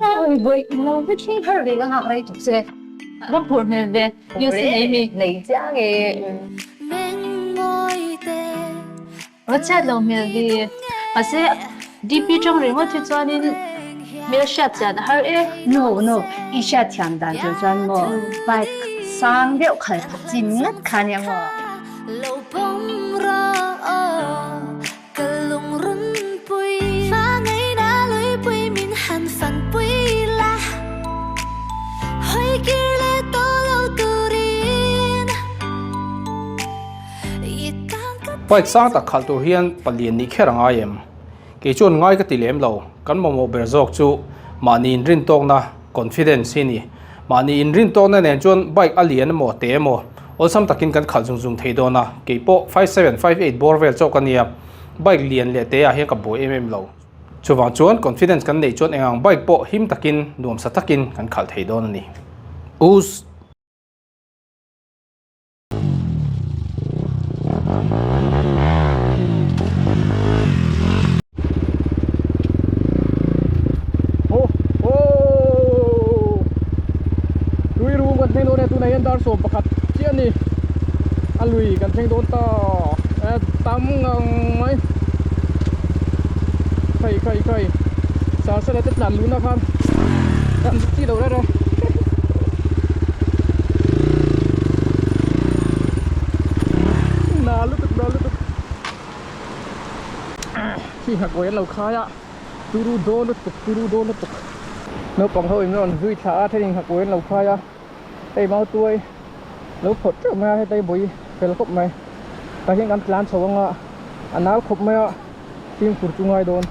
Oi bawih in lo hre thleng har ve ka nghak rei tuk che. Va phur hmel ve news i nei mi. Nei chiang e. Va chhiat lo hmel ve. Mahse DP tang ringawt hi chuanin hmel hriat chian a har e. No no i hriat thiam dan tur chuan maw bike sang deuh khal phak chi ngat kha nia maw. Bike sang tak khalh tur hian palian nih kher a ngai em? Kei chuan ngai ka ti lem lo, kan mamawh ber zawk chu mahni inrin tawkna, confidence, hi a ni. Mahni inrin tawkna nen chuan bike a lian emaw te emaw awlsam takin kan khalh zung zung thei dawn a, kei pawh 5758 bawr vel chauh ka nia, bike lian leh te ah hian ka buai em em lo. Chuvang chuan confidence kan neih chuan engang bike pawh him takin nuamsa takin kan khalh thei dawn a ni. Us. Ho ho Tui rum kan thleng dawn e tunah hian dar 11 chiah a ni a lui kan thleng dawn ta e tam ngang mai khai khai khai sar sar te tlan luna khan kan chi lo reng reng. Na lutuk na lutuk khi nghakuai an lo khai a turu dawn lutuk turu dawn lutuk naupang ho in rawn zui thla a thenin nghakuai an lo khai a hei mau tuai lo phawrh teuh mai a hetlai bawih fel khawp mai tah hian kan tlan chho anga a nal khawp mai a fimkhur chu ngai dawn.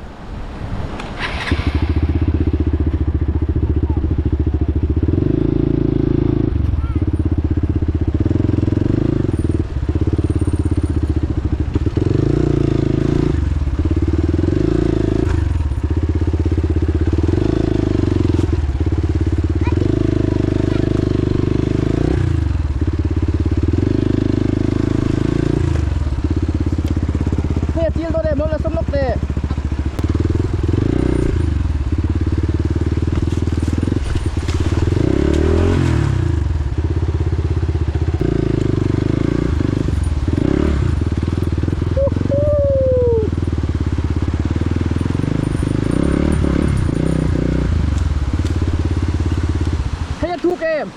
Hei a chil dawn em lo la sawm lawk teh. Hei a thuk em?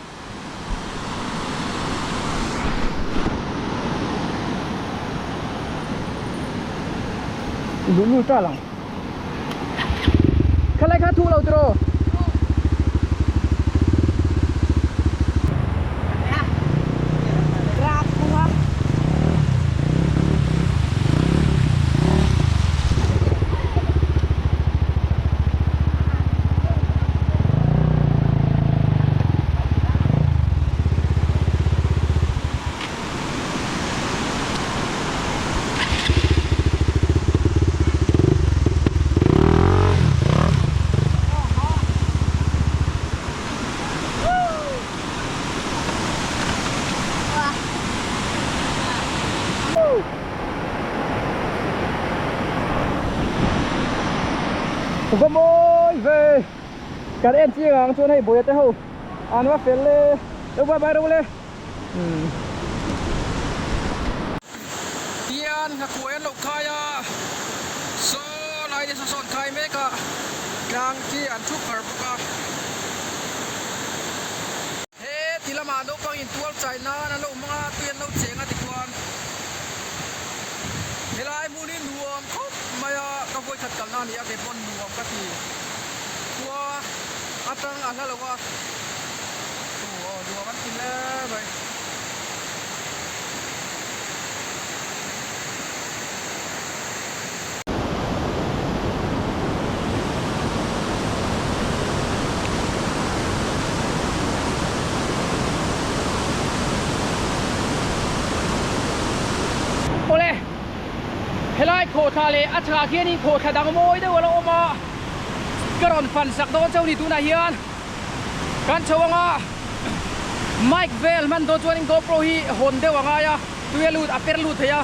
Luhlul ta lang. Khalai kha thu lo tiraw? Va mawi ve kan en chiang ang chuan hei bawia te ho an va fel le lo bye bye ro le tian nghakuai an lo khai a saw lai te saw sawn khai mek a tlang khi an thup har bawk a he ti lamah naupang in tual chai nan an lo hmang a tui an lo cheng a tikhuan helai hmun hi nuam khawp mai a ka vawikhat kalna a ni a kei pawn nuam ka ti khua atang a hla lo a aw nuam an ti hle mai. Awle, helai khawhthla leh a chhakah khianin khawhthla dang mawi deuh a lo awm a, ka rawn fan sak dawn chauh ni tunah hian kan chho ang a, mic vel hman dawn chuanin GoPro hi hawn deuh a ngai a, tui a lut a per lut thei a,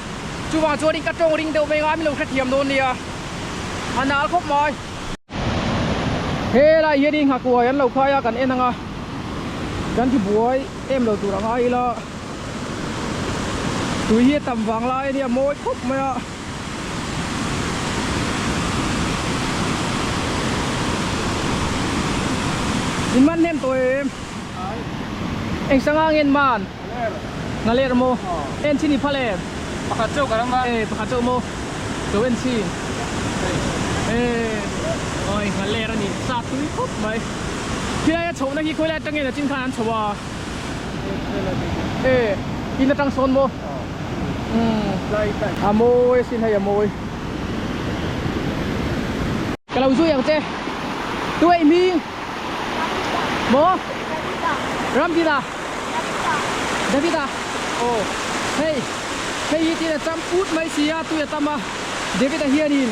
chuvang chuanin ka tawng ring deuh mai ang a, min lo hrethiam dawn nia, a nal khawp mai. Helai hianin nghakuai an lo khai a kan en ang a, kan ti buai em lo tur ang a ila tui hi a tam vang lai a nia mawi khawp mai a. In man hnem tawh em? Eng sanga ngen man? Ngaler maw? En chin i phal em? Pakhat chauh ka ram a. E pakhat chauh maw? Lo en chin. E oi ngaler a ni sa tui khawp mai. Khilai a chhohna hi khawilai atangin a chin khan an chho a. E in atang sawn maw? Umm a mawi asin hei a mawi. Ka lo zui ang che. Tu ei hming? Maw? Ramdina. Davida. Aw hei hei hi tin a cham put mai si a tui a tam a Davida hianin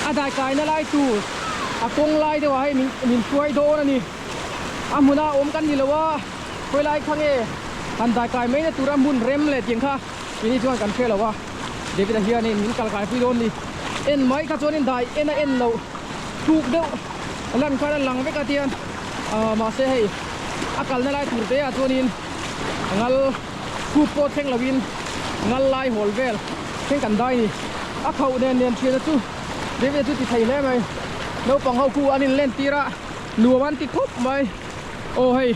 a dai kaina lai tur a kawng lai deuh ah hei min min hruai dawn a ni a hmuna awm kan ni lo a khawi lai kha nge han dai kai mai na tura hmun rem leh tiang kha ini chuan kan hre lo a Davida hianin min kal kai pui dawn a ni en mai kha chuanin dai en a en loh thuk deuh lan khan a lang vek a tian ah mahse hei a kalna lai tur te ah chuanin ngal khup pawh thleng lovin ngal lai hawl vel thleng kan dai ni a khauh nen nen thian a chu David a chu ti thei hle mai naupang ho khu an in len tir a nuam an ti khawp mai aw hei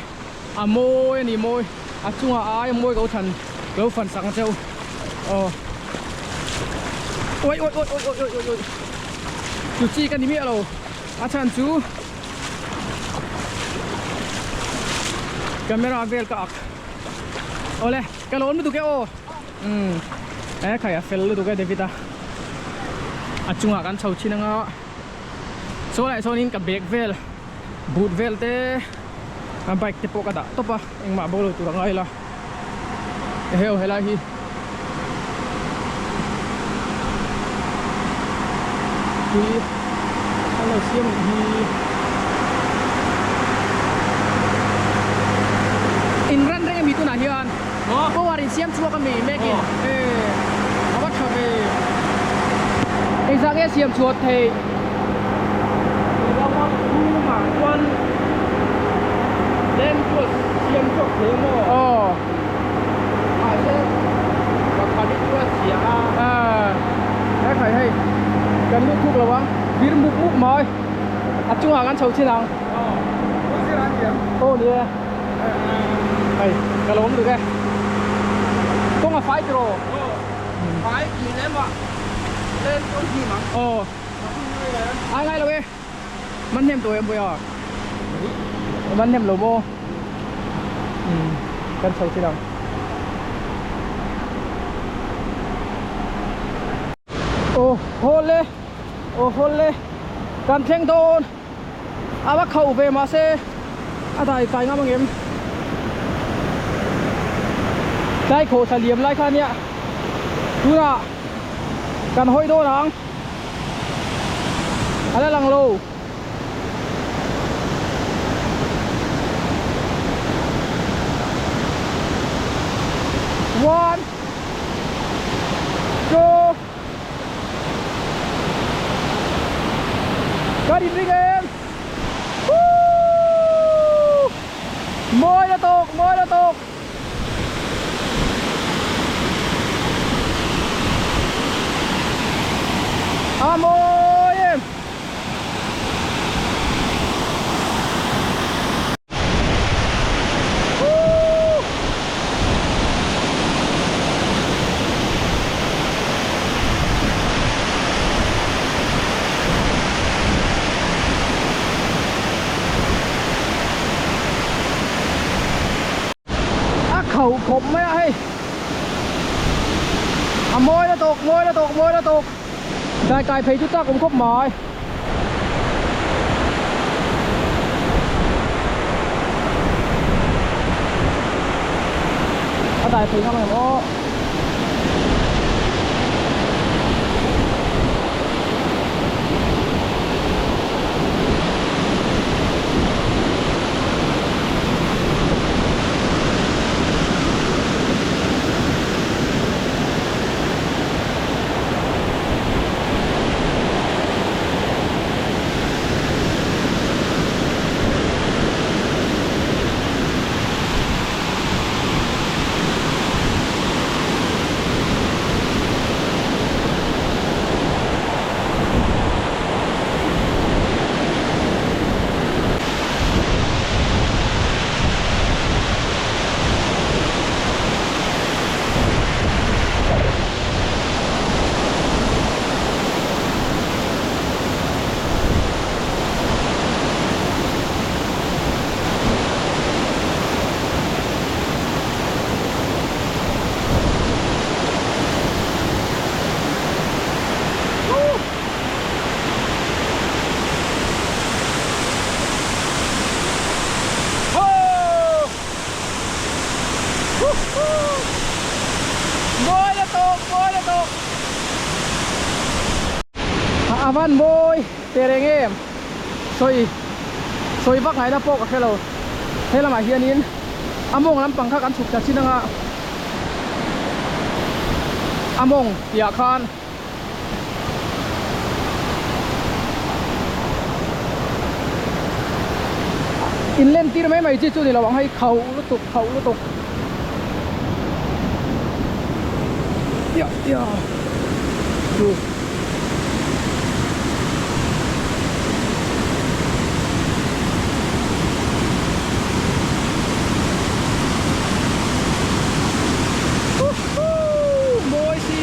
a mawi a ni mawi a chungah a aia mawi ko than lo fan sak ang cheu aw oi oi oi oi oi oi oi chu chi ka ni miah lo a chhan chu camera vel ka ak awle ka lawn lutuk e aw umm e khai a fel lutuk e David a a chungah kan chho thin anga saw lai sawnin ka bag vel boot vel te a bike te pawh ka dah tawp a engmah bo lo tur a ngai la eheu helai hi tui an lo siam leh hi in ran reng ami tunah hian power in siam chhuak ami mek in e a va tha ve engzah nge siam chhuah theih Siam chhuak thei maw? Aw. Mahse pakhat hi chu a chhia a. Aaa he khai hei kan lut thuk lo ang bir mup mup mai a chungah kan chho chin ang. Aw kawng sirah an thiam. Aw ni e. Hei ka lawm lut e. Kawng a fai tiraw? Aw fai ni lem a len pawn hnim ang. Aw. Ai ngai lo e. Man hnem tawh em Puia? Man hnem lo maw? Umm kan chho thil ang. Aw hawl e aw hawl e kan thleng dawn a va khauh ve mahse a dai kai ngam ang em tlai khawh thla liam lai kha nia tunah kan hawi dawn ang. A la lang lo. One, two, Ka din ring em. Woo! Mawi la tawk, mawi la tawk. A mawi em. Woo! A khauh khawp mai a hei a mawi la tawk mawi la tawk mawi la tawk dai kai phei chu chak awm khawp mai a dai phei ngam em aw. van mawi teh reng em sawi sawi vak ngaihna pawh ka hre lo he lamah hianin a mawng lampang kha kan chhuk thla chin anga a mawng tihah khan In len tir mai mai chi chu ni lo ang hei khauh lutuk khauh lutuk chu. Mawi si.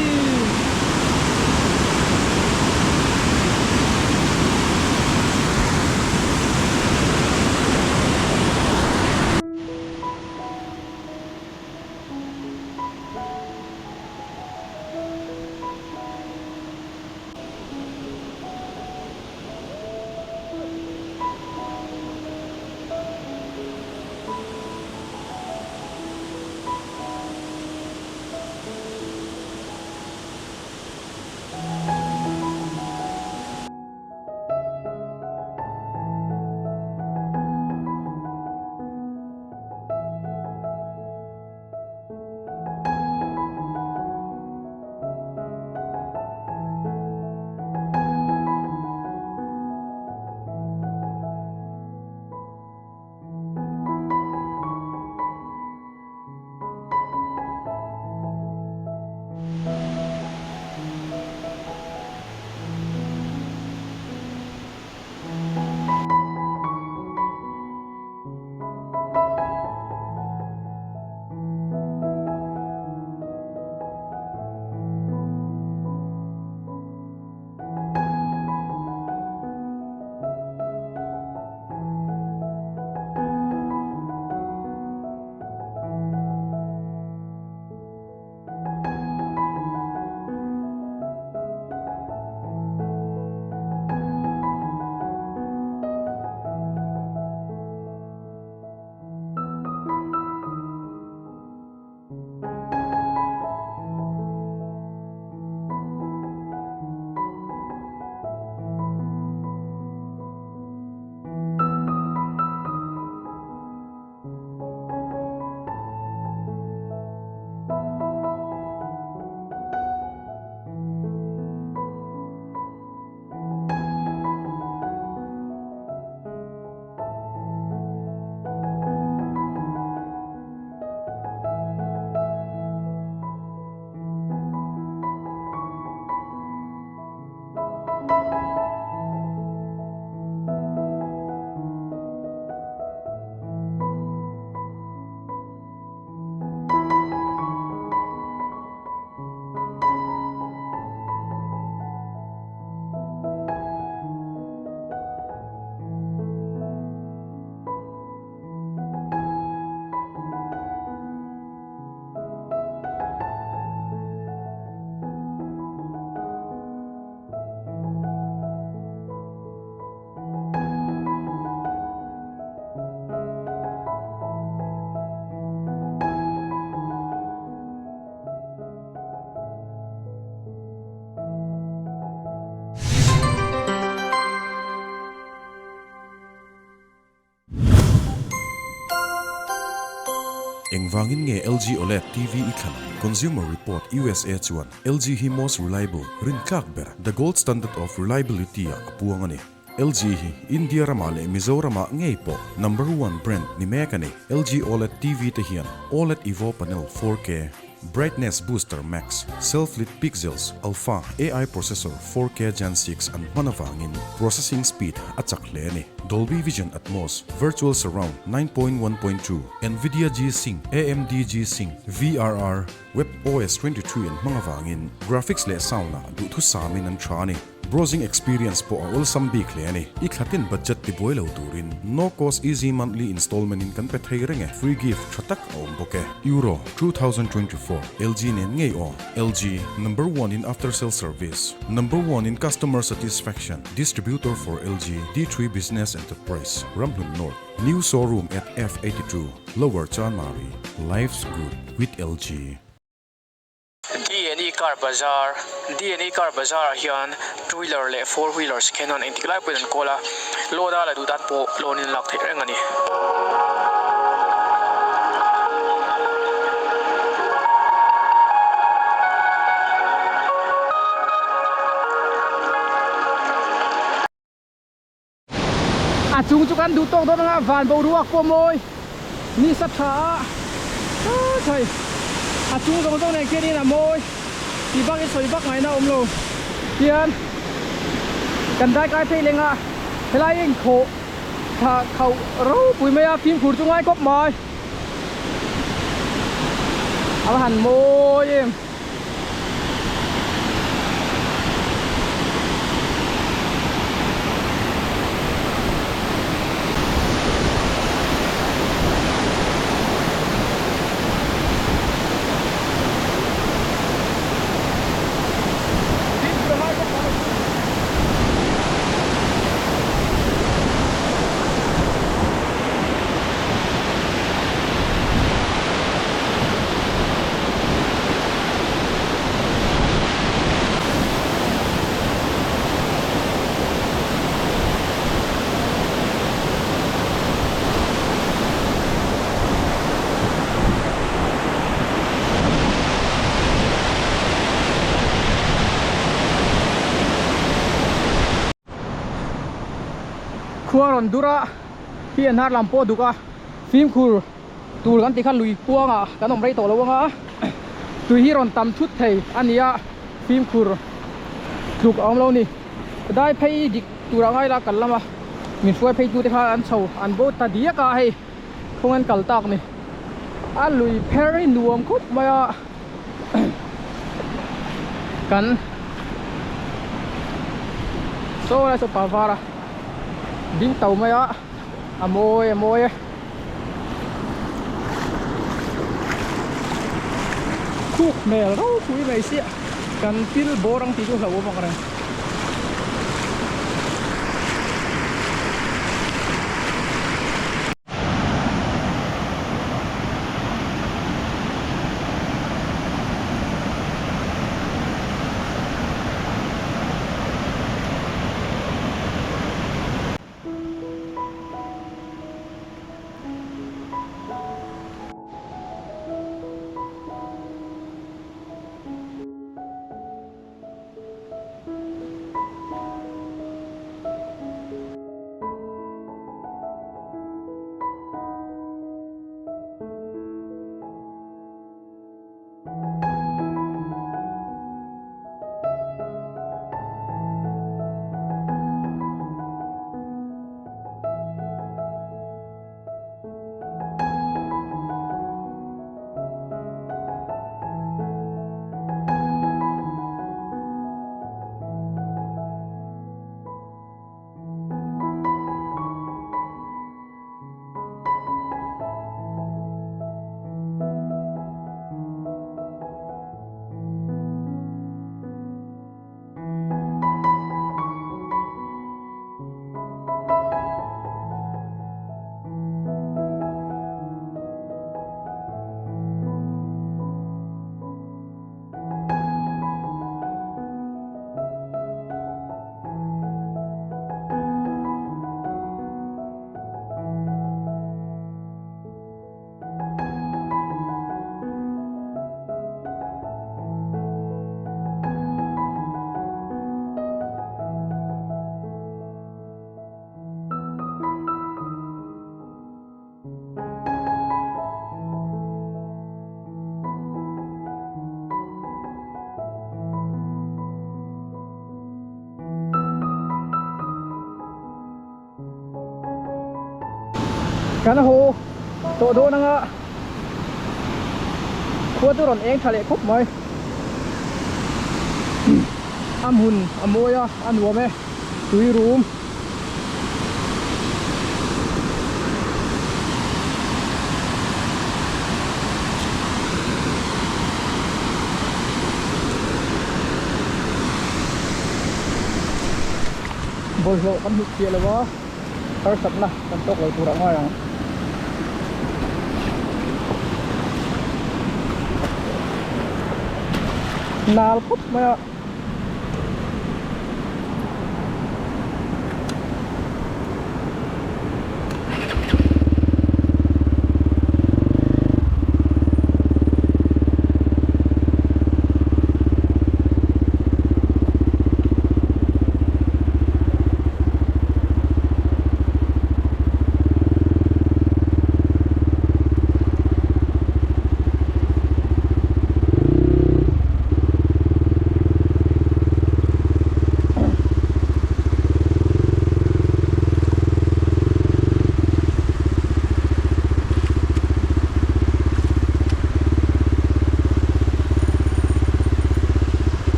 Engvangin nge LG OLED TV i thlan ang? Consumer Report usa chuan LG hi most reliable, rintlak ber, the gold standard of reliability ah a puang a ni. LG hi India ramah leh Mizoramah ngei pawh number one brand ni mek a ni. LG OLED TV te hian OLED Evo panel 4K, Brightness Booster Max, Self-Lit Pixels, Alpha AI Processor 4K Gen 6 an hman avangin processing speed a chak hle a ni. Dolby Vision Atmos, Virtual Surround 9.1.2, Nvidia G-Sync, AMD G-Sync, VRR, WebOS 23 an hmang avangin graphics leh sound-ah duhthusamin an tha a ni. Browsing experience pawh a awlsam bik hle a ni. I thlatin budget ti buai lo turin no cost easy monthly installment in kan pe thei reng e. Free gift tha tak a awm bawk e. Euro 2024 LG nen ngei aw. LG, number one in after sale service, number one in customer satisfaction, distributor for LG, D3 Business Enterprise, Ramhlun North, new showroom at F82, Lower Chanmari, life's good with LG. DNA. Car Bazar DNA Car Bazar ah hian two wheeler leh four wheeler second hand engtik lai pawhin an kawl a loan a la duh tan pawh loan in lak theih reng a ni. A chung chu kan duh tawk dawn anga van boruak pawh mawi ni sa tha a thai a chung zawng zawng nen khianin a mawi tih bak i sawi vak ngaihna a awm lo tian kan dai kai phei leng a helai a inkhawh thla khauh ropui mai a fimkhur chu ngai khawp mai a va han mawi em. Khua rawn dur a hi a hnar lam pawh a duk a fimkhur tur kan tih kha lui kuangah kan awm rei tawh lo anga tui hi rawn tam thut thei a ni a fimkhur tluk a awm lo a ni dai phei dik turah ngai la kal lama min hruai phei tute kha an chho an bo ta diak a hei kawng an kal tak ni a lui pher hi nuam khawp mai a kan saw lai saw pa var a ding to mai a a mawi a mawi e. Khuk hmel ropui mai sia kan pil bawr ang tih chu hlauhawm ang reng. Kan haw tawh dawn anga khua chu rawn eng tha leh khawp mai a hmun a mawi a a nuam e tui rum. Bawlhhlawh kan hmuh chiah lo a harsatna kan tawk lo tur ah ngai ang. Nal khawp mai a.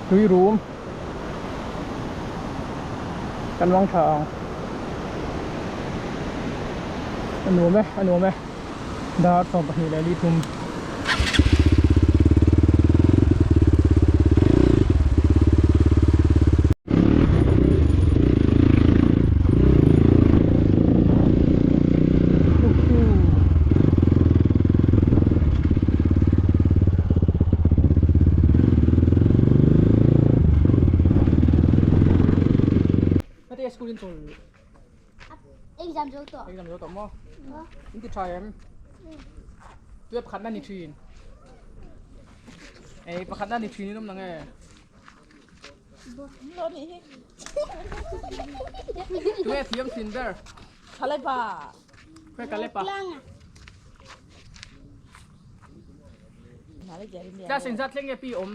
Tui rum kan vang tha ang a nuam e a nuam e dar 12 leh li thum. Heti school in chawl Exam zo tawh. Exam zo tawh maw? In ti tha em? Tuia pakhatna ni thin. Ei pakhatna ni thin in awm nang e. Tuia thiam thin ber. Kalepa. Khawi Kalepa. Class engzat thleng nge pi awm?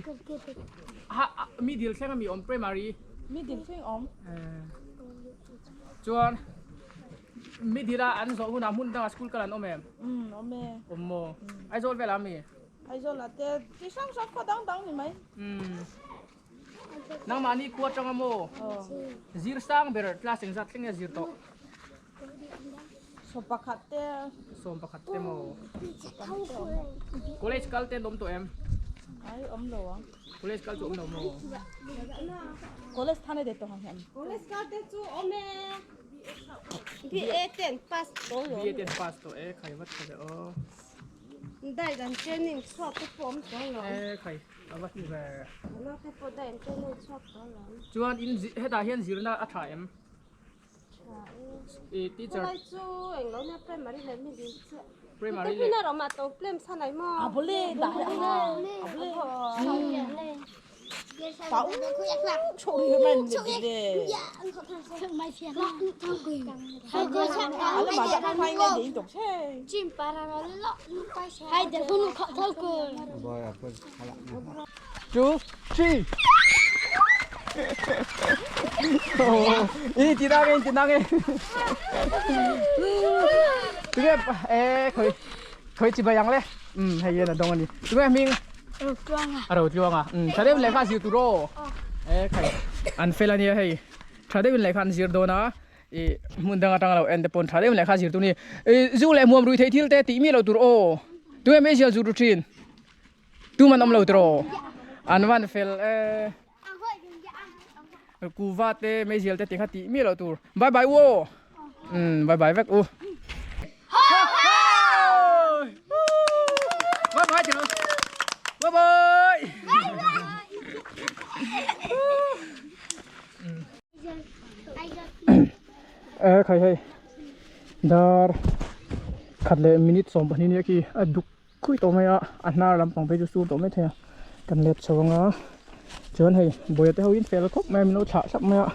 Ha middle thleng ami awm primary? Middle thleng awm. Chuan middle a an zawh hunah hmun dangah school kal an awm em? Umm awm e. Awm maw? Aizawl velah ami? Aizawl ah te chi hrang hrang khaw dang dang ni mai. Umm. Nangmahni khua atanga maw? Zir sang ber class engzat thleng nge zir tawh? 11 te. 11 te maw? College kal te an awm tawh em? Ai awm lo ang. College kal chu awm lo maw? College thane de tawh ang hian. College kal te chu awm e. BA te an pass tawh lo. BA te an pass tawh e khai vat kha ve aw. Dai dan training chhuak te pawh awm tawh lo. E khai a va hmu ve. Nau te pawh dai an training chhuak tawh lo. Chuan in hetah hian zirna a tha em? I teacher. Khulai chu englo nia primary leh middle chu. Primary leh. Tupina roma to plem sanai mo. A bole da ha. A bole. Tao chori man le. Ala ma da phai ngai de dok che. Two, three. Ini ti nang ti nang Tunge eh khoi khoi chi bayang le. Hei yen a dong ani. Tunge ming. A ro tluang a. Tha deuh lehkha zir tur aw. Eh khai. An fel ania hei. Tha deuhin lehkha an zir dawn a. I hmun dang atanga lo en te pawn tha deuhin lehkha zir tur a ni. Zu leh hmuam rui theih thil te tih miah lo tur aw. Tunge meizial zu ru thin. Tuman awm lo tur aw. An van fel e. Kuva te meizial te tih kha tih miah lo tur. Bye bye u aw. Bye bye vek u. Bye bye tiro. Bye bye. Eh khai hei. Dar khat leh minute 12 nia khi a duk khui tawh mai a a hnar lampang phei chu sur tawh mai thei a kan let chho anga chuan hei bawia te ho in fel khawp mai a min lo thlah thlap mai a.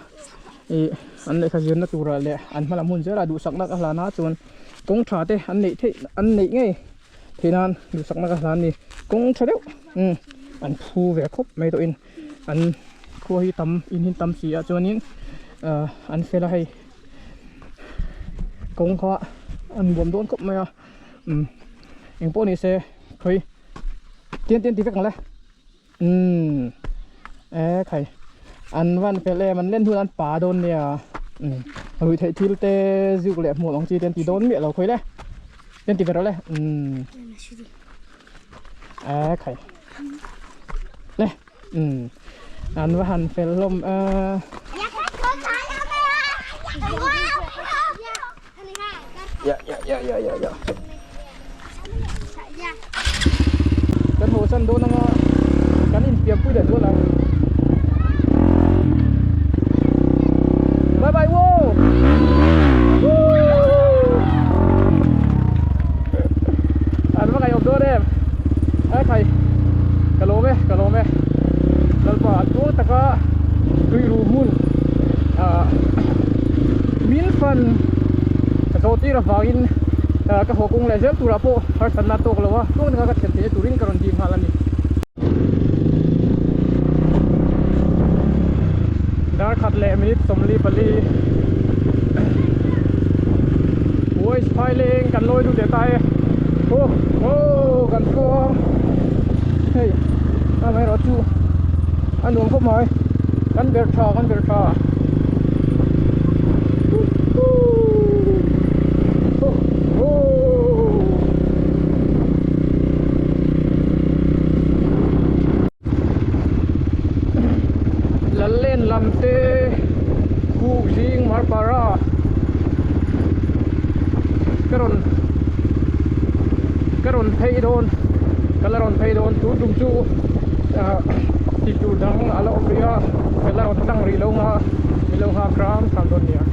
Ih an lehkha zirna turah leh an hma lam hun zelah duhsakna ka hlan a chuan kawng tha te an neih theih an neih ngei theih nan duhsakna ka hlan a ni kawng tha deuh umm an phu ve khawp mai tawhin an khua hi tam in hi tam si a chuanin ah an fel a hei kawng kha an nuam dawn khawp mai a umm engpawh ni se khawi tian tian ti vek ang le. Umm e khai an van fel em an len hun an pa dawn nia umm ruih theih thil te zuk leh hmuh ang chi te an ti dawn miah lo khawi le te an ti ve rawh le umm e khai le umm an va han fel hlawm a. Ya ya ya ya ya ya. Kan haw san dawn anga kan infiam pui leh zual ang. Bye bye wo. An va ngaihawm dawn em. Ai khai ka lawm e ka lawm e. Lalpa an tuang taka tuiru hmun ah min fan zawhtir avangin ka haw kawng leh zel turah pawh harsatna a tawk lo a tawk taka ka thlen theihna turin ka rawn dil nghal a ni. Dar khat leh minute 44 Voice phai leng kan lawi lut leh ta e aw aw kan tluang hei amaherawhchu a nuam khawp mai kan ber tha kan ber tha. Lallen lam te kuk zing Marpara ka rawn ka rawn phei dawn ka la rawn phei dawn tun tum chu ah tih tur dang a la awm rih a ka la rawn tlang rih lo ang a min lo nghak ram tham dawn nia.